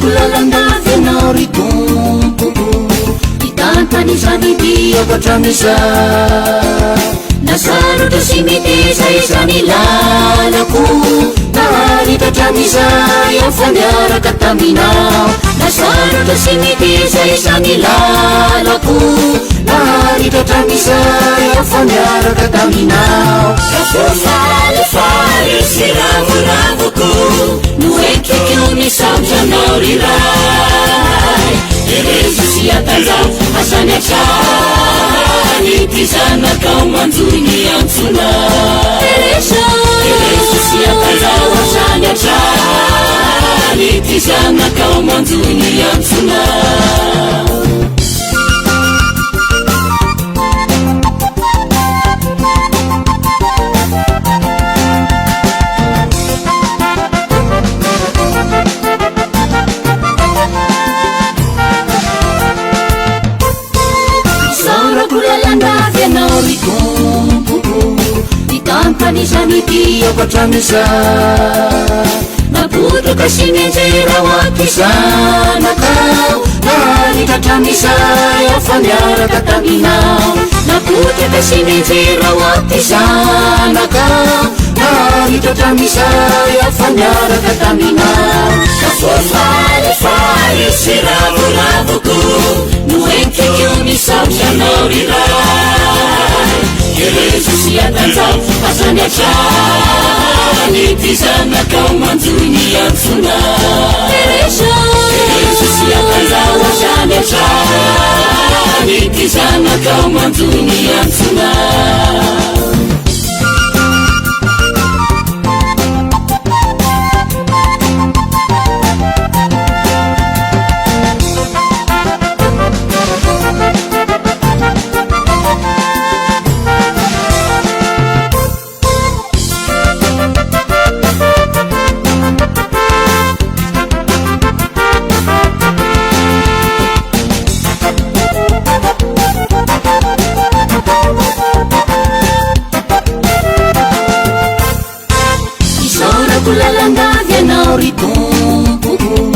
Isaorako lalandava ianao ry Tompoko Mitantana izany diako hatramin'izay Na sarotra sy mideza izany lalako Naharitra hatramin'izay aho fa niaraka taminao Na sarotra sy mideza izany lalako Naharitra hatramin'izay aho fa niaraka taminao Ka falifaly sy ravoravo koa No entiko misaotra anao ry Ray Herezo sy atanjaho hatrany hatrany Ity zanakao manjohy ny antsonao Herezo sy atanjaho hatrany hatrany Ity zanakao manjohy ny antsonao Isaorako lalandavy ianao ry Tompoko Mitantana izany diako hatramin'izay Napotraka sy nianjera ho aty zanakao Naharitra hatramin'izay aho fa niaraka taminao Napotraka sy nianjera ho aty zanakao Naharitra hatramin'izay aho fa niaraka taminao Ka falifaly sy ravoravo koa No entiko misaotra anao ry Ray Herezo sy atanjaho hatrany hatrany Ity zanakao manjohy ny antsonao Herezo sy atanjaho hatrany hatrany Ity zanakao manjohy ny antsonao Isaorako lalandavy ianao ry Tompoko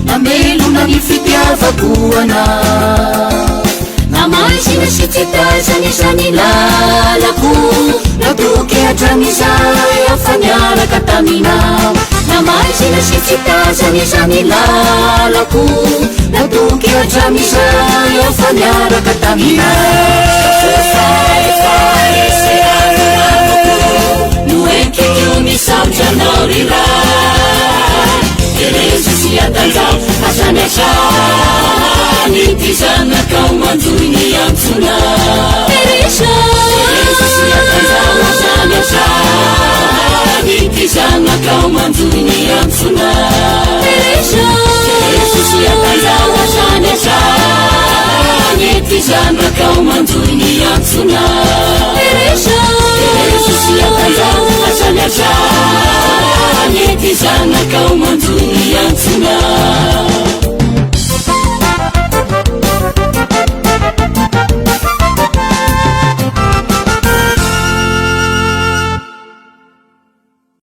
Namelona ny fitiavako anao Namaizina sy tsy tazana izany lalako Natoky hatramin'izay aho fa niaraka taminao Namaizina sy tsy tazana izany lalako Natoky hatramin'izay aho fa niaraka taminao Falifaly sy ravoravo No entiko misaotra anao ry Ray Herezo sy atanjaho hatrany hatrany Ity zanakao manjohy ny antsonao Herezo sy atanjaho hatrany hatrany Ity zanakao manjohy ny antsonao Herezo sy atanjaho hatrany hatrany Ity zanakao manjohy ny antsonao Herezo sy atanjaho hatrany hatrany Ity zanakao manjohy ny antsonao.